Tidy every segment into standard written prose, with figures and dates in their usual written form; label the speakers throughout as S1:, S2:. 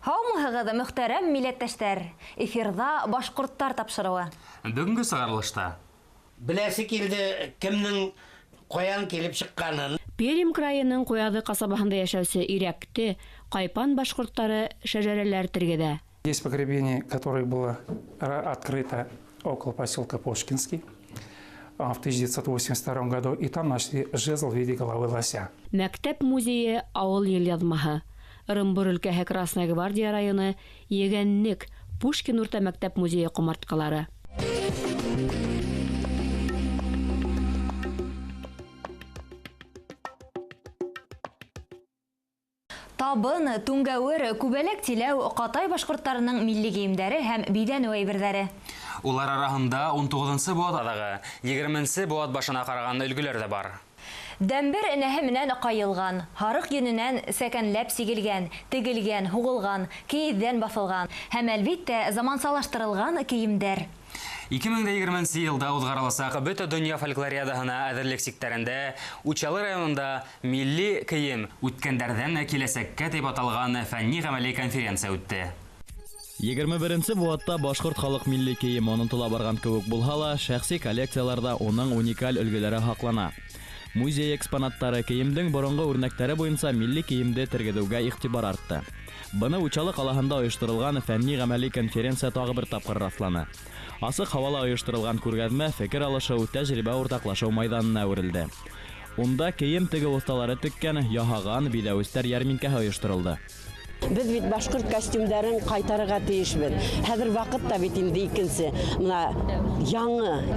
S1: Һаумыһығыҙ, мөхтәрәм милләттәштәр! Эфирҙа «Башҡорттар» тапшырыуы.
S2: Бөгөнгө сығарылышта
S3: Беләсе килде кемдең ҡаян килеп сыҡҡанын.
S4: Пермь крайының Ҡуяҙы ҡасабаһында йәшәүсе Ирәкте, Ҡайпан башҡорттары шәжәрәләр тергеҙә.
S5: Есть погребение, которое было открыто около поселка Пушкинский в 1982 году, и там нашли жезл в виде головы лося.
S4: Мәктәп музейы, ауыл елъяҙмаһы. Ырымбур өлкәһе Красная Гвардия районы, Егәнлек, Пушкин урта мәктәп музейы ҡомартҡылары.
S1: Табын, түңгәүер, күбәләк тиләү, ҡатай башҡорттарының милли кейемдәре һәм биҙәнеү әйберҙәре.
S2: Улар араһында 19-нсы быуат аҙағы, 20-нсе быуат башына ҡараған өлгөләр ҙә бар.
S1: Дәмбер энәһе менән ҡайылған, һарыҡ йөнөнән сәкәнләп сигелгән, тегелгән, һуғылған, кейеҙҙән баҫылған һәм, әлбиттә, замансалаштырылған кейемдәр.
S2: 2020 йылда уҙғарыласаҡ Бөтә донъя фольклориадаһына әҙерлек сиктәрендә Учалы районында «Милли кейем үткәндәрҙән киләсәккә» тип аталған фәнни-ғәмәли конференция үтте.
S6: 21-нсе быуатта башҡорт халыҡ милли кейеме онотола барған кеүек булһа ла, шәхси коллекцияларҙа уның уникаль өлгөләре һаҡлана. Музей экспонаттары кейемдең боронғо үрнәктәре буйынса милли кейемде тергеҙеүгә иғтибар артты. Быны Учалы ҡалаһында ойошторолған фәнни-ғәмәли конференция тағы бер тапҡыр раҫланы. Асыҡ һауала ойошторолған күргәҙмә фекер алышыу, тәжрибә уртаҡлашыу майҙанына әүерелде. Унда кейем тегеү оҫталары теккән, яһаған биҙәүестәр йәрминкәһе ойошторолдо.
S7: Беҙ бит башҡорт костюмдарын ҡайтарырға тейешбеҙ. Хәҙер ваҡыт та бит инде икенсе. Мына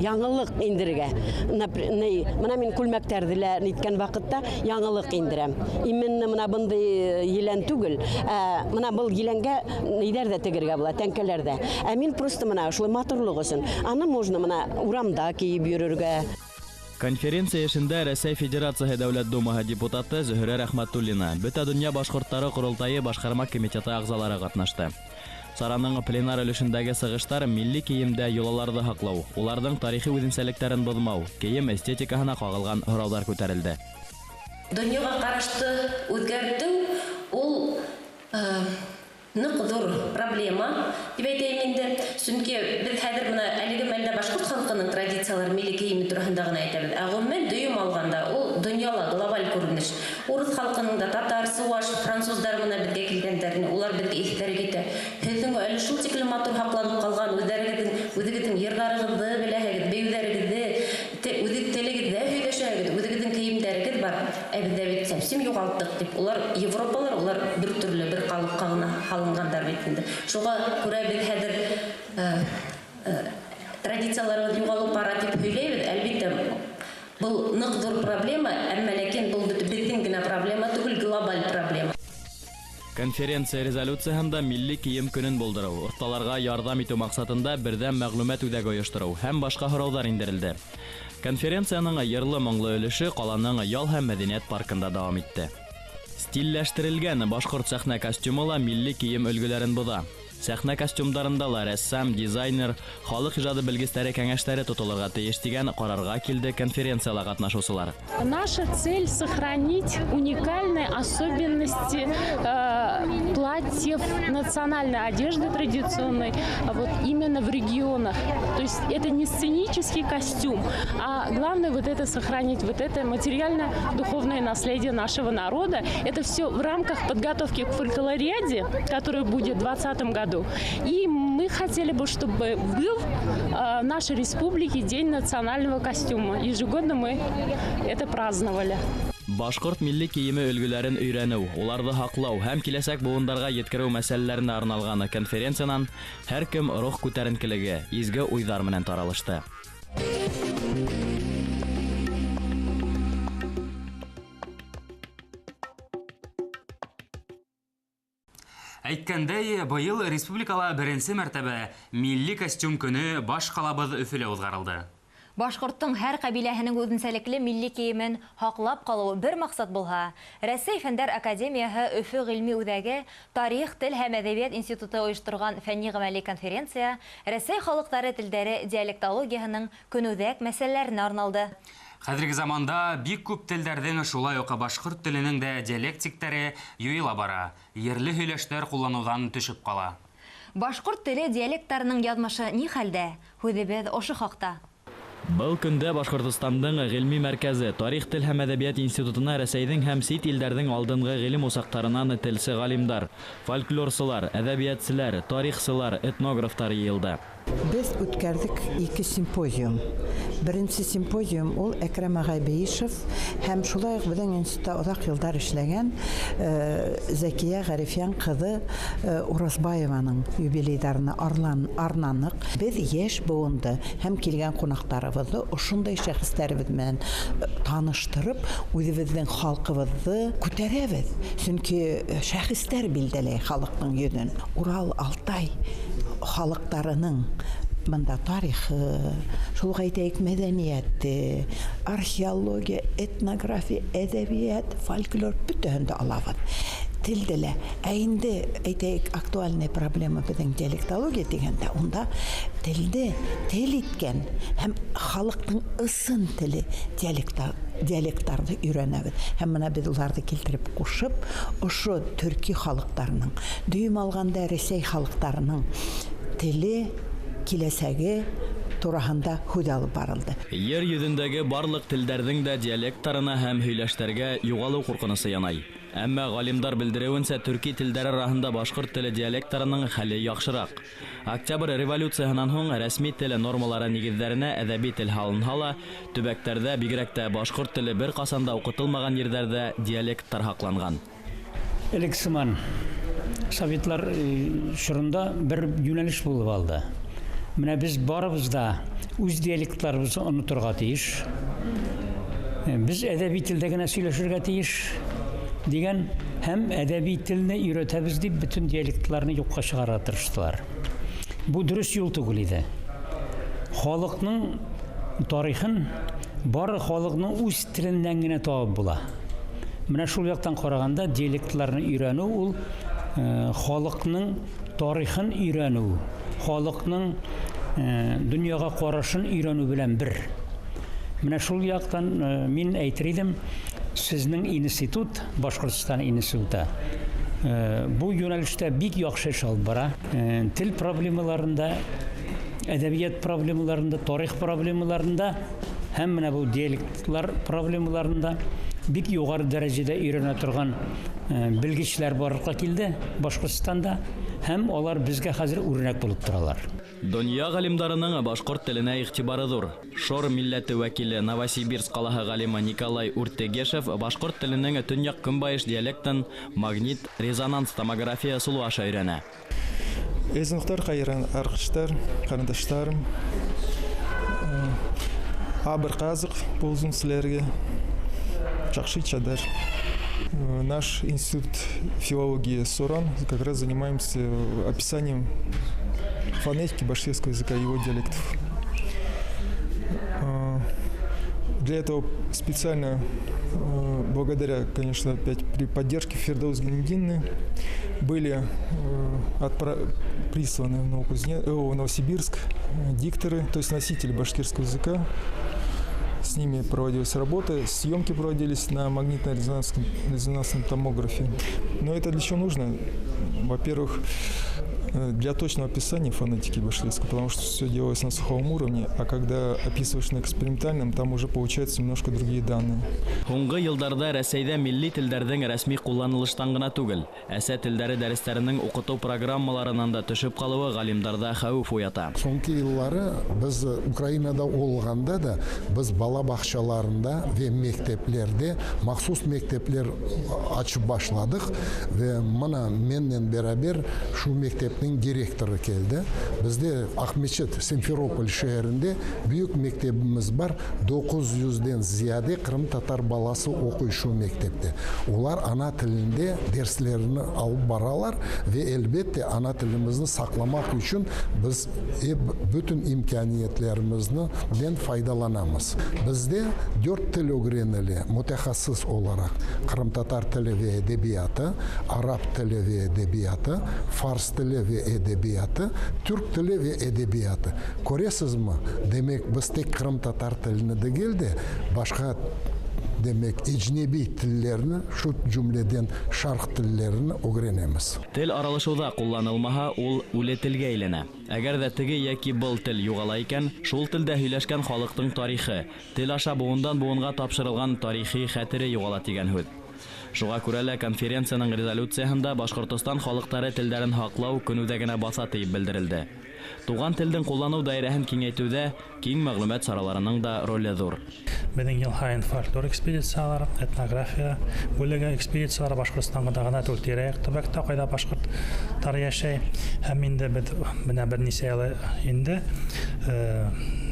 S7: яңылыҡ индерергә. Мына мин күлмәктәрҙе лә ниткән ваҡытта яңылыҡ индерәм. Именно мына бындай елән түгел, мына был еләнгә ниҙәр ҙә тегергә була, тәңкәләр ҙә. Ә мин просто мына шулай матурлыҡ өсөн. Аны можно мына урамда кейеп йөрөргә.
S6: Конференция эшендә Рәсәй Федерацияһы Дәүләт Думаһы депутаты Зөһрә Рәхмәтуллина, Бөтә донъя башҡорттары ҡоролтайы башҡарма комитеты ағзалары ҡатнашты. Сараның пленар өлөшөндәге сығыштар милли кейемдә йолаларҙы һаҡлау, уларҙың тарихи үҙенсәлектәрен боҙмау, кейем эстетикаһына ҡағылған һорауҙар күтәрелде.
S8: Донъяға ҡарашты үҙгәртеү ул ныҡ ҙур проблема тип әйтәйем инде. Сөнки беҙ хәҙер бына әлеге мәлдә башҡорт халҡының традициялары, милли кейеме тураһында ғына әйтәбеҙ. Ә ғөмүмән дөйөм алғанда ул донъяла глобаль күренеш. Урыҫ халҡының да татар, сыуаш, француздар бына беҙгә килгәндәр, улар беҙгә иҫтәре китә. Һеҙҙең әле шул тиклем матур һаҡланып ҡалған үҙегеҙҙең йырҙарығыҙҙы беләһегеҙ, бейеүҙәрегеҙҙе, үҙ телегеҙҙә һөйләшәһегеҙ, үҙегеҙҙең кейемдәрегеҙ бар. Ә беҙҙә бит совсем юғалттыҡ тип. Улар Европалар, улар бер төрлө, бер ҡалыпҡа ғына һалынғандар бит инде. Шуға күрә беҙ хәҙер традицияларыбыҙ юғалып бара тип һөйләйбеҙ. Әлбиттә, был ныҡ ҙур проблема, әммә ләкин был беҙҙең генә проблема түгел, глобаль проблема.
S6: Конференция резолюцияһында милли кейем көнөн булдырыу, оҫталарға ярҙам итеү маҡсатында берҙәм мәғлүмәт үҙәге ойоштороу һәм башҡа һорауҙар индерелде. Конференцияның йырлы-моңло өлөшө ҡаланың ял һәм мәҙәниәт паркында дауам итте. Стилләштерелгән башҡорт сәхнә костюмы ла милли кейем өлгөләрен боҙа. Сәхнә костюмдарында ла рәссам, дизайнер, халыҡ ижады белгестәре кәңәштәре тотолорға тейеш тигән ҡарарға килде конференцияла ҡатнашыусылар.
S9: Наша цель сохранить уникальные особенности платьев национальной одежды традиционной, вот именно в регионах. То есть это не сценический костюм, а главное вот это сохранить, вот это материально-духовное наследие нашего народа. Это все в рамках подготовки к фольклориаде, которая будет в 2020 году. И мы хотели бы, чтобы был в нашей республике День национального костюма. Ежегодно мы это праздновали.
S6: Башҡорт милли кейеме өлгөләрен өйрәнеү, уларҙы һаҡлау һәм киләсәк быуындарға еткереү мәсьәләләренә арналған конференциянан һәр кем рух күтәренкелеге, изге уйҙар менән таралышты.
S2: Әйткәндәй, быйыл республикала беренсе мәртәбә милли костюм көнө баш ҡалабыҙ Өфөлә уҙғарылды.
S1: Башҡорттоң һәр ҡәбиләһенең үҙенсәлекле милли кейемен һаҡлап ҡалыуы бер маҡсат булһа, Рәсәй Фәндәр Академияһы Өфө ғилми үҙәге Тарих, тел һәм әҙәбиәт институты ойошторған фәнни-ғәмәли конференция Рәсәй халыҡтары телдәре диалектологияһының көнүҙәк мәсьәләләренә арналды.
S2: Хәҙерге заманда бик күп телдәрҙең, шулай уҡ башҡорт теленең дә диалектиктәре юйыла бара, ерле һөйләштәр ҡулланыуҙан төшөп ҡала.
S1: Башҡорт теле диалекттарының яҙмышы ни хәлдә? Һүҙебеҙ ошо хаҡта.
S6: Был көндә Башҡортостандың ғилми мәркәзе Тарих, тел һәм әҙәбиәт институтына Рәсәйҙең һәм сит илдәрҙең алдынғы ғилем усаҡтарынан телсе ғалимдар, фольклорсылар, әҙәбиәтселәр, тарихсылар, этнографтар йыйылды.
S10: Беҙ үткәрҙек ике симпозиум. Беренсе симпозиум ул Әкрәм ағай Бейишев һәм шулай уҡ беҙҙең институтта оҙаҡ йылдар эшләгән Зәкиә Ғәрифйән ҡыҙы Уразбаеваның юбилейҙарына арнаныҡ. Беҙ йәш быуынды һәм килгән ҡунаҡтарыбыҙҙы ошондай шәхестәребеҙ менән таныштырып, үҙебеҙҙең халҡыбыҙҙы күтәрәбеҙ. Сөнки шәхестәр билдәләй халыҡтың йөҙөн. Урал, Алтай халыҡтарының бында тарихы, шул уҡ әйтәйек, мәҙәниәте, археология, этнография, әҙәбиәт, фольклор бөтәһен дә алабыҙ. Телде лә. Ә инде әйтәйек, актуальный проблема беҙҙең диалектология тигәндә, унда телде тел иткән һәм халыҡтың ысын теле диалекттарҙы өйрәнәбеҙ. Һәм бына беҙ уларҙы килтереп ҡушып, ошо төрки халыҡтарының, дөйөм алғанда Рәсәй халыҡтарының теле, киләсәге тураһында һүҙ алып барылды.
S6: Ер йөҙөндәге барлыҡ телдәрҙең дә диалекттарына һәм һөйләштәргә юғалыу ҡурҡынысы янай. Әммә ғалимдар белдереүенсә, төрки телдәр араһында башҡорт теле диалекттарының хәле яҡшыраҡ. Октябрь революцияһынан һуң рәсми тел нормалары нигеҙҙәренә әҙәби тел һалынһа ла, төбәктәрҙә, бигерәк тә башҡорт теле бер ҡасан да уҡытылмаған ерҙәрҙә диалекттар һаҡланған.
S11: Элек сыман Советлар чорында бер йүнәлеш булып алды. Менә без барыбыз да үз диалектларыбыҙны оноторға тейеш. Без әҙәби телдә генә сөйләшергә тейеш дигән һәм әҙәби телне өйрәтәбеҙ дип бөтөн диалектларны юҡҡа сығарырға тырыштылар. Бу дөрөҫ юл түгел иде. Халыҡның тарихын бары халыҡның үҙ теленән генә табып була. Менә шул яҡтан ҡарағанда диалектларны өйрәнеү ул халыҡның тарихын өйрәнеү, халыҡның донъяға ҡарашын өйрәнеү белән бер. Менә шул яҡтан мин әйтер идем, сезнең институт, Башҡортостан институты, бу йүнәлештә бик яҡшы эш алып бара. Тел проблемаларында, әҙәбиәт проблемаларында, тарих проблемаларында һәм менә бу диалектлар проблемаларында бик юғары дәрәжәдә өйрәнә торған белгечләр барлыҡҡа килде Башҡортостанда, һәм алар безгә хәзер үрнәк булып торалар.
S6: Донъя ғалимдарының башҡорт теленә иғтибары ҙур. Шор милләте вәкиле Новосибирск ҡалаһы ғалимы Николай Уртегешев башҡорт теленең төньяҡ-көнбайыш диалектын магнит-резонанс томография ысулы аша өйрәнә.
S12: Эзинухтар, ҡайран арҡыштар, ҡарындаштарым, абыр ҡаҙыҡ булһын һеҙҙәргә. Жакшы чадар. Наш институт филологии СОРАН как раз занимаемся описанием фонетики башкирского языка и его диалектов. Для этого специально, благодаря, конечно, опять при поддержке Фирдаус Гиндины, были присланы в Новосибирск дикторы, то есть носители башкирского языка. С ними проводилась работа, съемки проводились на магнитно-резонансном томографе. Но это для чего нужно? Во-первых, для точного описания фонетики башкирской, потому что все делалось на сухом уровне, а когда описываешь на экспериментальном, там уже получаются немножко другие данные.
S6: Һуңғы йылдарҙа Рәсәйҙә милли телдәрҙең рәсми ҡулланылыштан ғына түгел, әсә телдәре дәрестәренең уҡытыу программаларынан да төшөп ҡалыуы ғалимдарҙа хәүеф уята.
S13: Һуңғы йыллары беҙ Украинада булғанда да беҙ бала баҡсаларында вә мәктәпләрҙә махсус мәктәпләр асып башланыҡ, вә мына менән бәрабәр шул мәктәптең директоры килде. Беҙҙә Аҡмәсет, Симферополь шәһәрендә бөйөк мәктәбебеҙ бар, 900-дән зыяды ҡырым татар баласы уҡый шул мәктәптә. Улар ана телендә дәрестәрен алып баралар вә әлбиттә ана телебеҙҙе һаҡламаҡ өсөн беҙ бөтөн имканиәтләребеҙҙе менән файҙаланабыҙ. Беҙҙә 4 тел өйрәнелә мөтәхәссис булараҡ: ҡырым татар теле вә әҙәбиәте, араб теле вә әҙәбиәте, фарс теле tili ve edebiyatı, türk tili ve edebiyatı. Köresizmi? Demek biz tek qırımtatar tilini degil de, başqa demek ecnebiy tillerni, şu cümleden şarq tillerini ögrenemiz.
S6: Тел аралашыуҙа ҡулланылмаһа, ул үле телгә әйләнә. Әгәр ҙә теге йәки был тел юғала икән, шул телдә һөйләшкән халыҡтың тарихы, тел аша быуындан быуынға тапшырылған тарихи хәтере юғала тигән һүҙ. Шуға күрә лә конференцияның резолюцияһында Башҡортостан халыҡтары телдәрен һаҡлау көнүҙәгенә баҫа тиеп белдерелде. Туған телдең ҡулланыу даирәһен киңәйтеүҙә киң мәғлүмәт сараларының да роле ҙур.
S14: Беҙҙең йыл һайын фольклор экспедициялары, этнография бүлеге экспедициялары Башҡортостанға ғына түгел, тирә-яҡ төбәктә ҡайҙа башҡорттар йәшәй. Һәм инде беҙ бына бер нисә йыл инде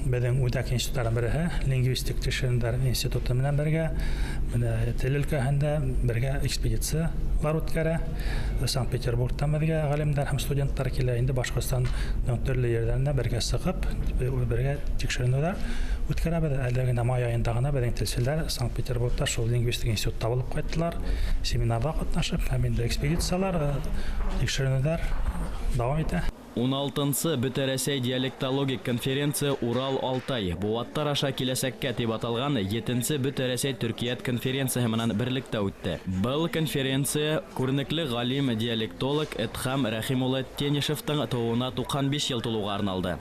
S14: беҙҙең үҙәк институттарының береһе лингвистик тикшеренеүҙәр институты менән бергә бына тел өлкәһендә бергә экспедициялар үткәрә. Санкт-Петербургтан беҙгә ғалимдар һәм студенттар килә. Инде Башҡортостандың төрлө ерҙәренә бергә сығып, бергә тикшеренеүҙәр үткәрәбеҙ. Әле генә май айында ғына беҙҙең телселәр Санкт-Петербургта шул лингвистик институтта булып ҡайттылар, семинарҙа ҡатнашып, һәм инде экспедициялар, тикшеренеүҙәр дауам итә.
S6: 16-нсы Бөтә Рәсәй диалектологик конференция Урал-Алтай быуаттар аша киләсәккә тип аталған 7-нсе Бөтә Рәсәй төркиәт конференцияһы менән берлектә үтте. Был конференция күренекле ғалим диалектолог Эдхам Рәхим улы Тенишевтың тыуыуына 95 йыл тулыуға арналды.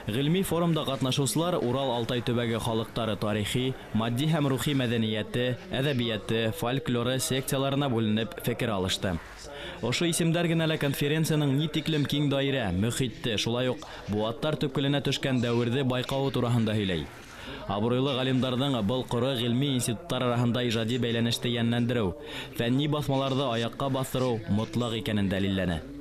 S6: Ғилми форумда ҡатнашыусылар Урал-Алтай төбәге халыҡтары тарихи, матди һәм рухи мәҙәниәте, әҙәбиәте, фольклоры секцияларына бүленеп фекер алышты. Ошо исемдәр генә лә конференцияның ни тиклем киң даирә, мөхитте, шулай уҡ быуаттар төпкөлөнә төшкән дәүерҙе байҡауы тураһында һөйләй. Абруйлы ғалимдарҙың был ҡоро ғилми институттар араһында ижади бәйләнеште йәнләндереү, фәнни баҫмаларҙы аяҡҡа баҫтырыу мотлаҡ икәнен дәлилләне.